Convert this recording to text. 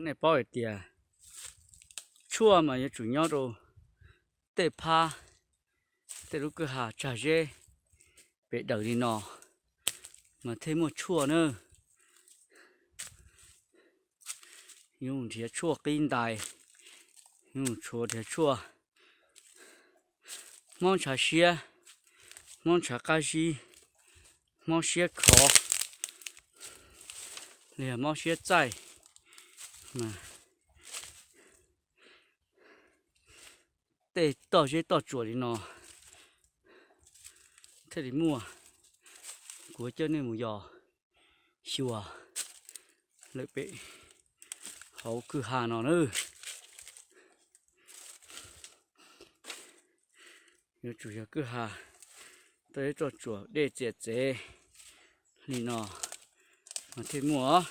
Nej paub hais tias tshuaj mas yuav tsum nyob rau tej phab, tej lub kwj ha tsag zeb pem dawm li no mas thiaj muaj tshuaj na. Yuav mus nrhiav tshuaj qib ntais, yuav mus tshuav nrhiav tshuaj. Hmob ntshav siab, hmob ntshav qab zib, hmob siab khov, li hmob siab txaij, tej toj zeb toj tsuas li no thiaj li muaj. Kuv coj nej mus yos xyuas lawm pem hauv kwj ha no na. Yuav tsum yog kwj ha toj zeb toj tsuas dej txias txev li no mas thiaj muaj.